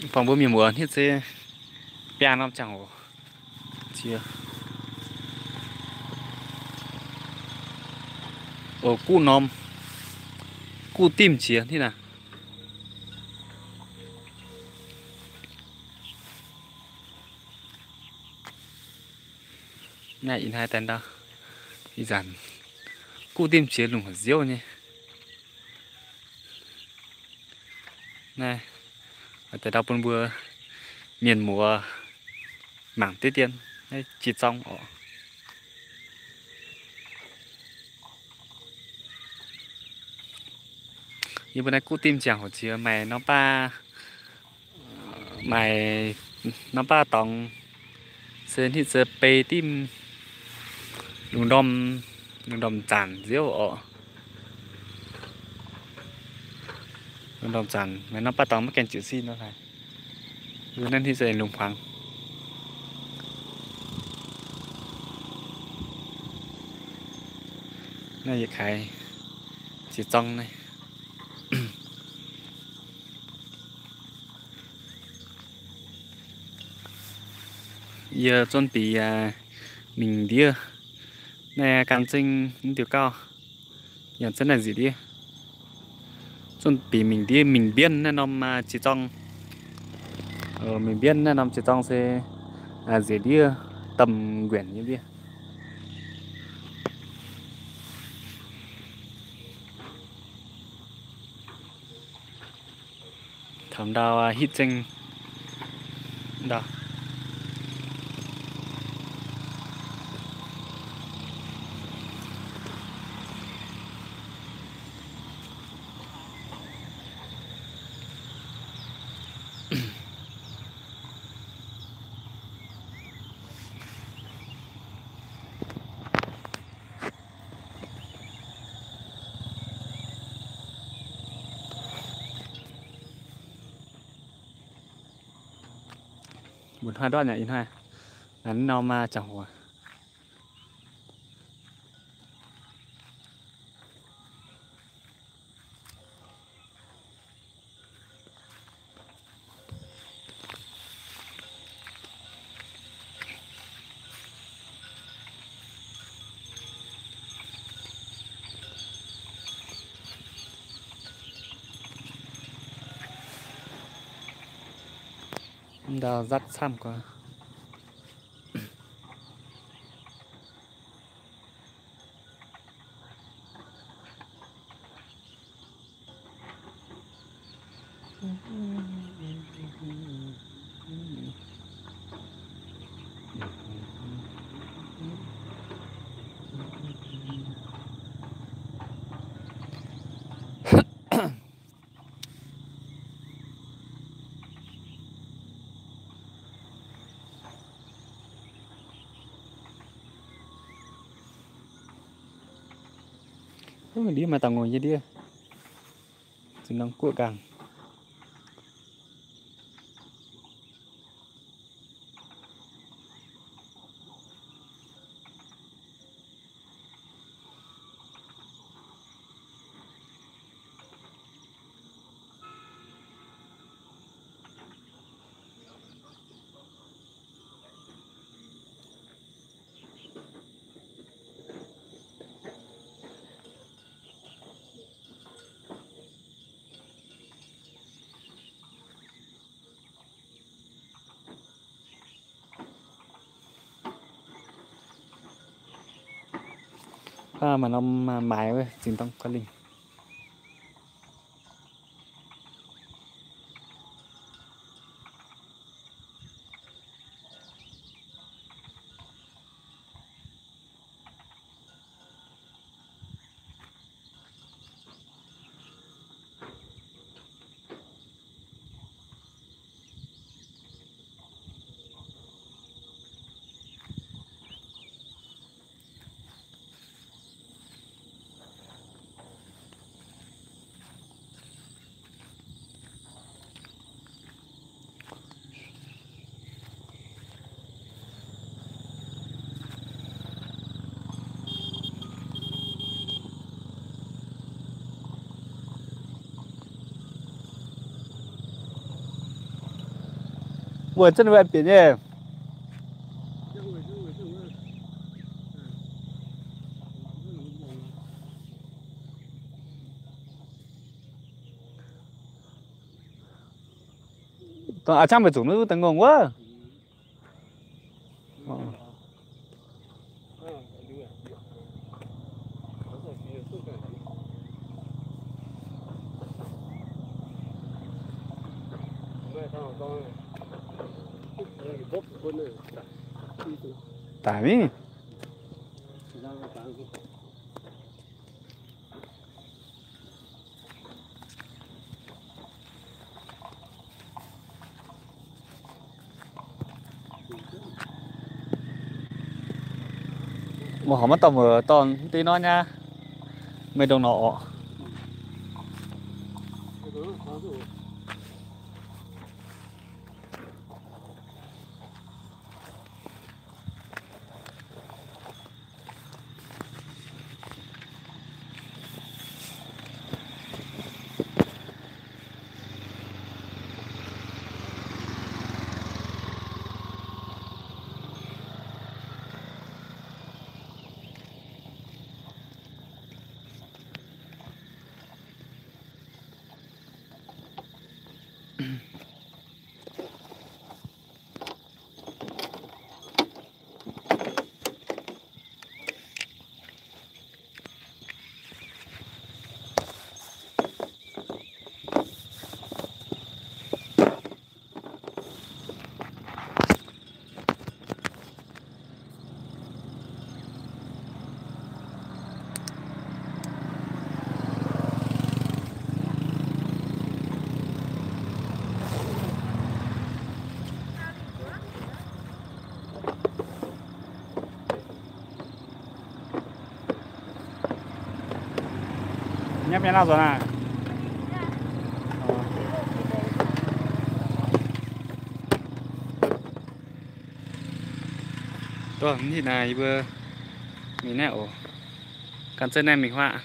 Bangc mbuo mienh muoz hnitv se biaa norm ziangh hoc jiex. O, guv norm, guv dimv jiex hnitv naaic. Naaiv ih hnoi daaih ndau, ih zanc guv dimv jiex lungh ziouv nyei. Naaiv daaih ndau bun mbuo mienh muoz mangc diqv dien naaiv jiex zorng oc. Yie mbuo naaiv guv dimv ziangh hoc jiex maaih norm baav, maaih norm baav dorngx se hnitv se bei dimv lungh ndorm, lungh ndorm zanc nziouv oc. Lungh ndorm zanc maaih norm baav dorngx maiv gaengh jiez sin nor haic. Naaiv hnitv se lungh hmuangx. Naaiv yietc kaaix jiex zorng naaiv. Yie zuonv bieqc mingh ndiev naaiv gan zengv mv diuh gauh, yangh zengv naaiv nzieqc ndiev. Zuonv bieqc mingh ndiev mingh mbienv naaiv norm jiex zorng. Mingh mbienv naaiv norm jiex zorng se nzieqc ndiev domh nquenc nyei ndiev. Taux ndau hitv zengv ndau. Mbuo hnoi ndortv nyei ih hnoi, naaiv norm ziangh hoc. Ndau zatv camv guaax. Ndiev maaih dauh ngoi nyei ndiev, zinh norm guoqv nqaang. Aa, maaih norm maaiz wuov zinh dorng guav lingh. Buatc zunv bieqc nyei. Dongh a'jangv mbu'ziex zungv wuov deix ngongh wuov. Daic mingh. Mv horpc maiv dorh muoc dorn deix nor nyei, meih ndongc nor orqc. Nyei mienh lauh nzuonx aqv. Dongh hitv naaic yie mbuo mingh naaiv oc. Gan zunv naaiv mingh huaav.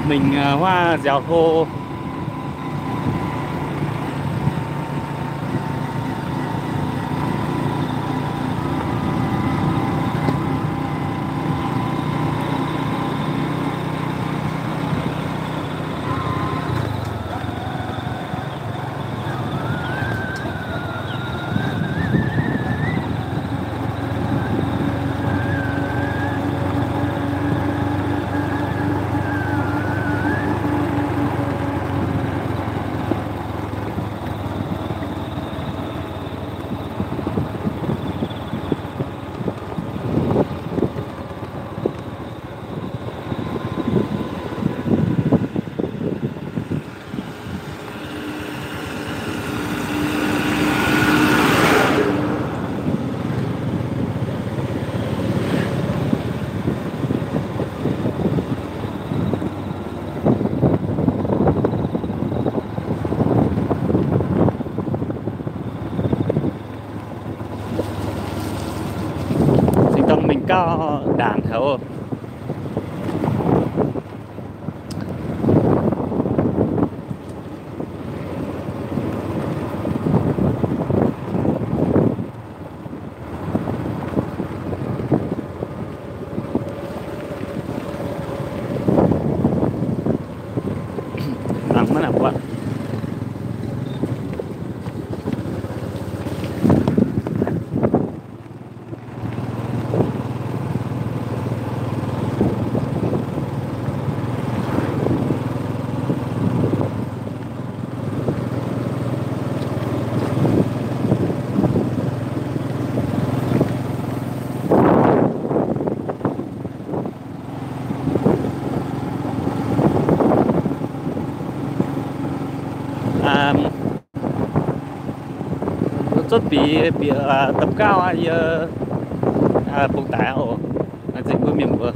Mingh huaav nziaaux hlo. Zinh dorng mingh gauh ndaangc haic oc. Mangc maiv nangc buatc. Cuotv bieqc, bieqc domh gauv aqv, yie bungx daic oc. Laengz zingh mbuo mienh mbuo.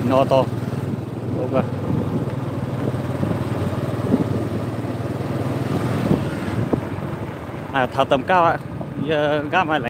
Nor dorh. Taux domh gauv aqv. Yie nqaapv maaih